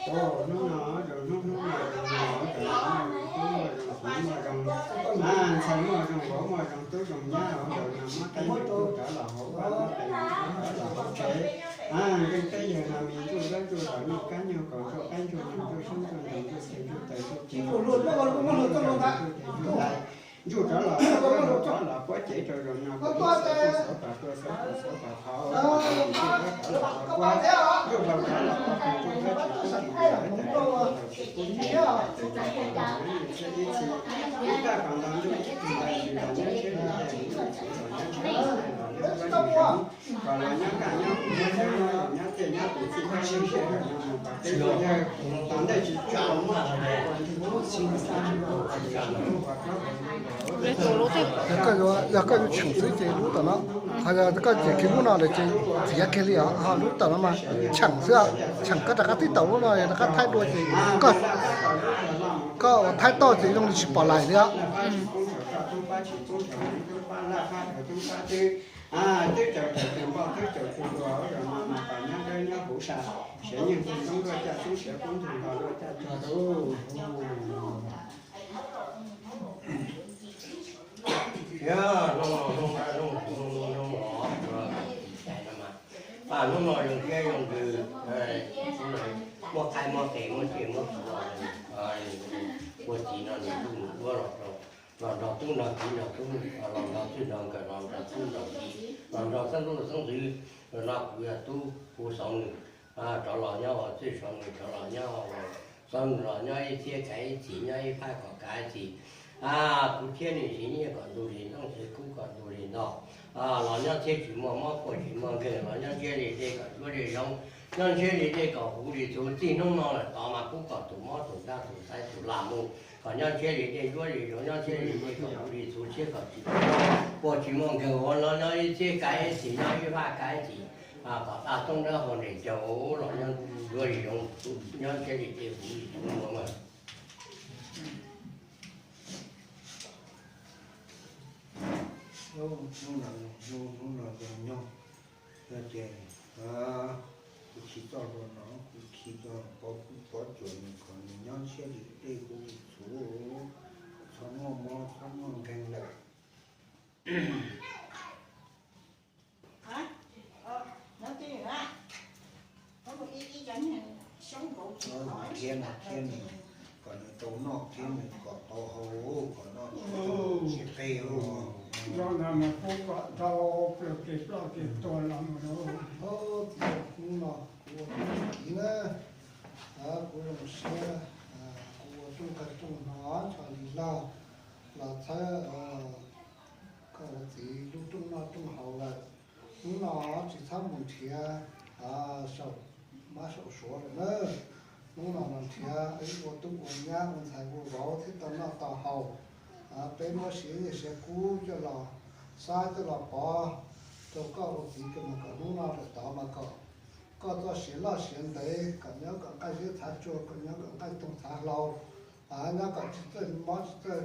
Hnub no zoo hnub, hnub no zoo hnub, hnub no zoo hnub, hnub no zoo hnub, ntxhais muaj zoo, vauv muaj zoo, tub zoo nyab, hauv ntawm no muab qeeb ntuj rov los hauv vaj, muab qeeb ntuj rov los hauv tsev. Nkeeg peb yawg no me ntsuj zaub ntsuj los, nyuj kab nyuj kaus, ntsuj qaib ntsuj nyoog, ntsuj sab ntsuj ntoos, ntsuj txhais ntsuj taws, ntsuj txiv ntsuj taws, ntsuj tub ntsuj ntxhais, ntsuj tub ntxhais, ntsuj rov los, ntsuj rov los puab cev rau zaum no, kuv ib xauv xauv kom tuag, xauv kom xauv kom thov, ntsuj rov los puab, ntsuj rov los puab, ntsuj rov tsis pub tis, ntsuj rov tsis pub tis, ntsuj rov tsis pub tis, ib txhis, ib tag kom ntau ntuj ib txhis, ntsuj rov nyob siab li tej, ntsuj rov nyob siab li tej, ntsuj rov nyob siab li tej, kom los nyob kaj nyob huv, nyob nyob nyob nyob tej nyob tus txij kab sib sij hawm no mus kom peb tug yawg tom ntej tsis tshua muaj Yog koj yuav, yog koj yuav cheem xwb ces lub tom no, ho yog koj cem kiag lub no lawm ces txiav kiag li os. Ho lub tom no mas cheem xwb, cheem koj rov qab tib taum lub no rov qab thaij dua ces koj, koj ua thaij toj ces zoo li tsis pom lais li os. Twb caum caum tus npauj, twb caum tus dua, zaum no mas kom nyob dawb nyob huv sas, siav nyeej ntxoog ntoo luaj caj xoob, siav koob ntxoog nto luaj caj cog rau. Thiab hnub no zoo siab zoo ntsws, muaj qaib muaj qe, muaj tsiaj muaj txhu los, ua txiv no nws tub nws duab los rau, los nrog tub nrog kiv nrog tub, los nrog txwj nrog nkawm los nrog txwj nrog kiv, los nrog xeeb ntuj xeeb ntxwv. Zaum no kuv yog tub kuv xauv nws rov los nyob ua txwj, xauv nws rov los nyob ua xauv, nws los nyob ib txhiab kav ib txhis, nyob ib phaj kom kav ib txhis. Kuv thiab nws siv nyiaj kom ntug li ntoo, siv kub kom ntug li ntog. Los nyob txhiab tsis muaj mob, puas tsis muaj nkeeg, los nyob ntshiab li dej kom zuab li zoov, nyob ntshiab li dej kom huv li txhuv. Txij hnub no lawm tod mas pub kom tus mob tus ntsaj tus xaiv tus lag mus, kom nyob ntshiab li dej zuab li zoov, nyob ntshiab li dej kom huv li txhuv, tshiab kom tsis muaj mob, puas tsis muaj nkeeg, ua no nyob ib txhiab kav ib txhis, nyob ib phaj kav ib txhis, kom tau toob dawb hau nres caug los nyob zuab li zoov, nyob ntshiab li dej huv li txhuv mus mas. Hnub no zoo nyoog, hnub no zoo nyoog, yog ces kuv khi txoj hlua no, kuv khi txoj pov kuv pov tsuas nws kom nws nyob ntshiab li dej huv li txhuv, txhob muaj mob txhob muaj nkeeg lawm. Thiab nws, thiab nws kom nws tau noj thiab nws kom tau haus, kom noj tsis qe. Zoo no mas kuv kom tau plaws pes ploj pes tuag los mus. Hnub no kuv ua tub kiv na, kuv zoo siab, kuv ua rooj qab rooj hno ncho li laj los txhawb koj ua txiv lub rooj noj rooj haus lawm. Hnub no tsis txhob mus nrhiav saum mab saum suav lawm na. Hnub no los nrhiav ua tub ua nyab ua ntxhais ua vauv thiab tau noj tau haus. Peb muab siav nyiaj siav kub coj los xab coj los pov rau koj ua txiv, kom hnub no lawm tod mas kom koj txoj sia loj sia ntev, kom nyob kom nqaij ziab txhav tsuag, kom nyob kom nqaij toog txhav hlau, nyob kom tsis txawj mob tsis txawj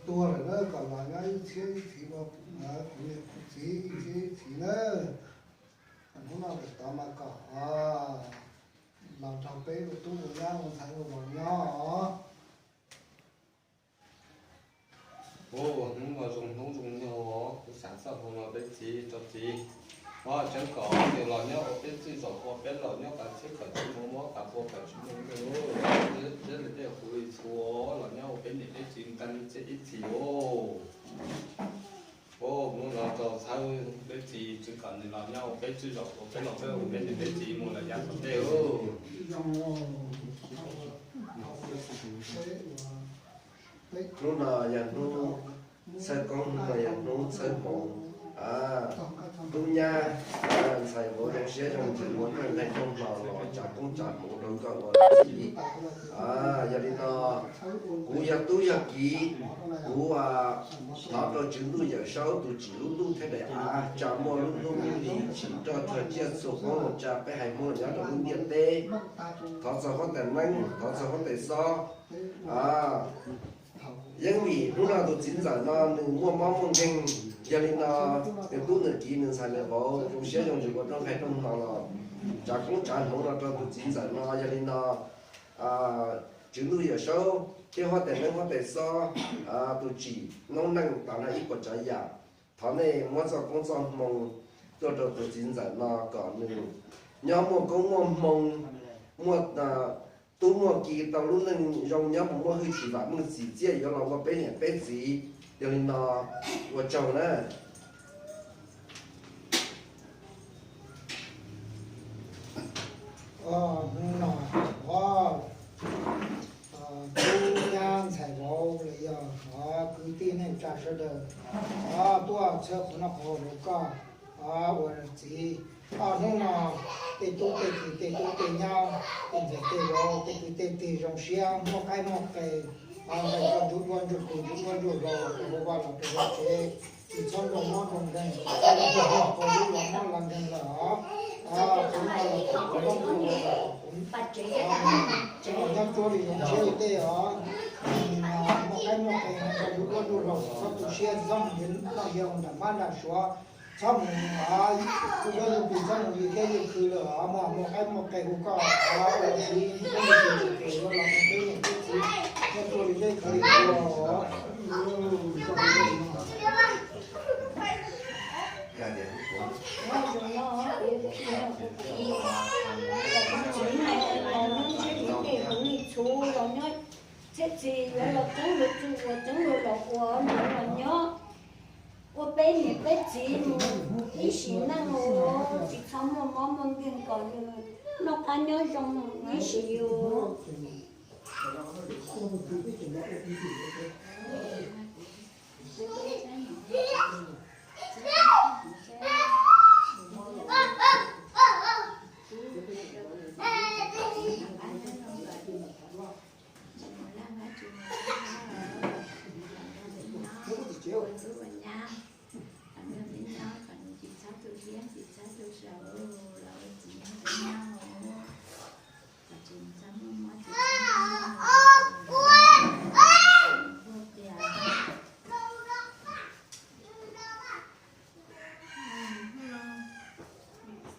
tuag lawm na, kom los nyob ib txhiab ib txhis ua kuv niam kuv txiv ib txhiab ib txhis na. Hnub no lawm tod mas kom los nrog peb ua tub ua nyab ua ntxhais ua vauv nyob os. Hnub no zoo hnub zoo nyoog os, kuv xav txoj hmoo no peb txiv rau txiv, tseev kom nws los nyob ua peb txwj zaum ua peb laus, nyob kom txhiab kom tsis muaj mob, kom pua kom tsis muaj nkeeg, ntshiab li dej huv li txhuv, los nyob ua peb niam peb txiv nta ib txhiab ib txhis os. Hnub no rau txhawb peb txiv, tseev kom nws los nyob ua peb txwj zaum ua peb laus, peb ua peb niam peb txiv mus lawm yav tom ntej. Hnub no yog hnub txhawb koob, hnub no yog hnub txhawb hmoov. Tub nyab ntxhais vauv zoo siab zoo ntsws ua rooj nqaij rooj hno los tsa koob tsa hmoov rau koj ua txiv. Yog li no kuv yog tub yog kiv, kuv thov rau Tswv Ntuj Yawm Saub tus tsim lub ntuj thiab daim av, tsa muaj lub hnub li tsim roj tsuag tsiaj txhua qoob loo tsa peb haiv Hmoob los nyob rau lub ntiaj teb. Thov txog huab tais neeb, thov txog huab tais xob. Yeej vim hnub no tus txiv ntxawm no nws muaj mob muaj nkeeg, yog li no nws tub nws kiv nws ntxhais nws vauv zoo siab zoo ntsws ua rooj nqaij rooj hno los tsa koob tsa hmoov no rau tus txiv ntxawm no. Yog li no Tswv Ntuj Yawm Saub thiab huab tais neeb huab tais xob, tus tsim noob neej tas nrho ib puas tsav yam. Thov nej muab txoj koob txoj hmoo tuaj rau tus txiv ntxawm no kom nws nyob muaj koob muaj hmoo, muaj tub muaj ki tau lub neej zoo, nyob mus muaj hwj chim vam meej txim txiaj yuav los ua peb niam peb txiv. Yog li no, ua tsaug na. Hnub no, tub nyab ntxhais vauv los yog kwv tij neej tsa sawv daws tuaj txhawb qhov noj qhov haus rau koj ua txiv. Hnub no tej tub tej ki, tej tub tej nyab, tej ntxhais tej vauv, tej kwv tej tij zoo siab muaj qaib muaj qe, nqes koj ntsuj duab ntsuj plig ntsuj duab ntsuj vau rau hauv vaj los rau hauv tsev, tsis txhob nrog mob nrog nkeeg, tsis txhob nrog mob nrog nkeeg lawm os. Qhov no los txog qhov no, nyob tsuag li zoo siab li tej os. Muaj qaib muaj qe, nqes koj ntsuj duab ntsuj vau, txhob tu siab, txhob mus nrhiav noj nrhiav haus nram mab nram suav, txhob mus ua dab ua plis, txhob mus ywg thiab ywg khw lawm os. Muaj qaib muaj qe hu koj ua txiv, koj mus tus tus yuav los ua peb niam peb txiv, nyob tsuag li peb khawv li ua. Txiv no los nyob ntsib tej hauv li txhuv los nyob, txhiab txhis yuav los txeeb luag txuj ua txeeb luag los ua, nrog los nyob ua peb niam peb txiv mus ib sim neej os, tsis txhob muaj mob muaj nkeeg kom nws noj qab nyob zoo ib sim os.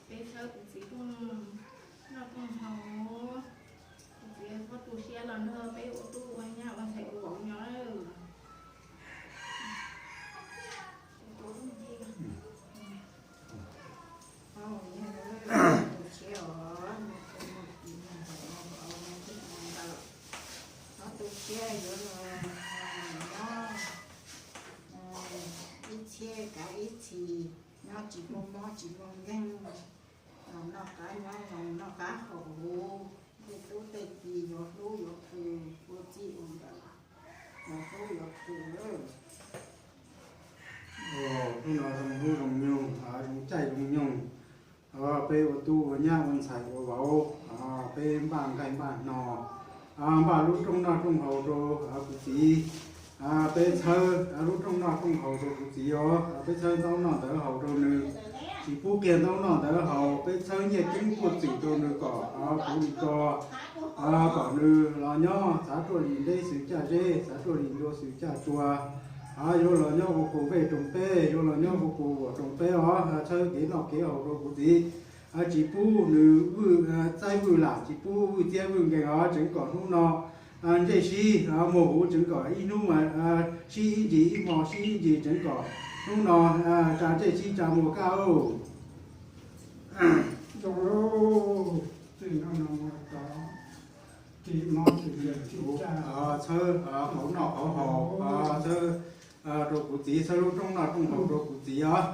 Peb txhawb kuv txiv rooj noj rooj haus, kuv txiv txhob tu siab los nrog peb ua tub ua nyab ua ntxhais ua vauv nyob. Txhob tu siab yuav los nyob ib txhiab kav ib txhis, nyob tsis muaj mob tsis muaj nkeeg, los noj qab nyob zoo noj qab haus huv, tej tub tej ki yuav hlub yuav khw, ua txij ua nkawm yuav hlub yuav khw. Hnub no zoo hnub zoo nyoog, zoo caij zoo nyoog, peb ua tub ua nyab ua ntxhais ua vauv, peb npaj nqaij npaj hno, npaj lub rooj noj rooj haus rau kuv txiv. Peb txhawb lub rooj noj rooj haus rau kuv txiv os, peb txhawb ntaub noj ntawv haus rau nws, tsis pub kiag ntaub noj ntawv haus, peb txhawb nyiaj ceeb tuaj txwm rau nws kom puv nws tso, kom nws los nyob xav ruaj li nteb xwm caj zeb, xav ruaj li ncua xwm caj tsua, yuav los nyob ua pug vej roog peb, yuav los nyob ua pug vuam roog peb os. Txhawb kev noj kev haus rau kuv txiv, tsis pub nws vwj txaib vwj lam, tsis pub vwj txiab vwj nkeeg os. Tseev kom hnub no ntsej sib muag huv, tseev kom ib hnub sib ib ntsis ib hmo sib ib ntsis, tseev kom hnub no tsa ntsej sib tsa muag kaj. Txhawb qhov noj qhov haus, txhawb rau kuv txiv, txhawb lub rooj noj rooj haus rau kuv txiv os.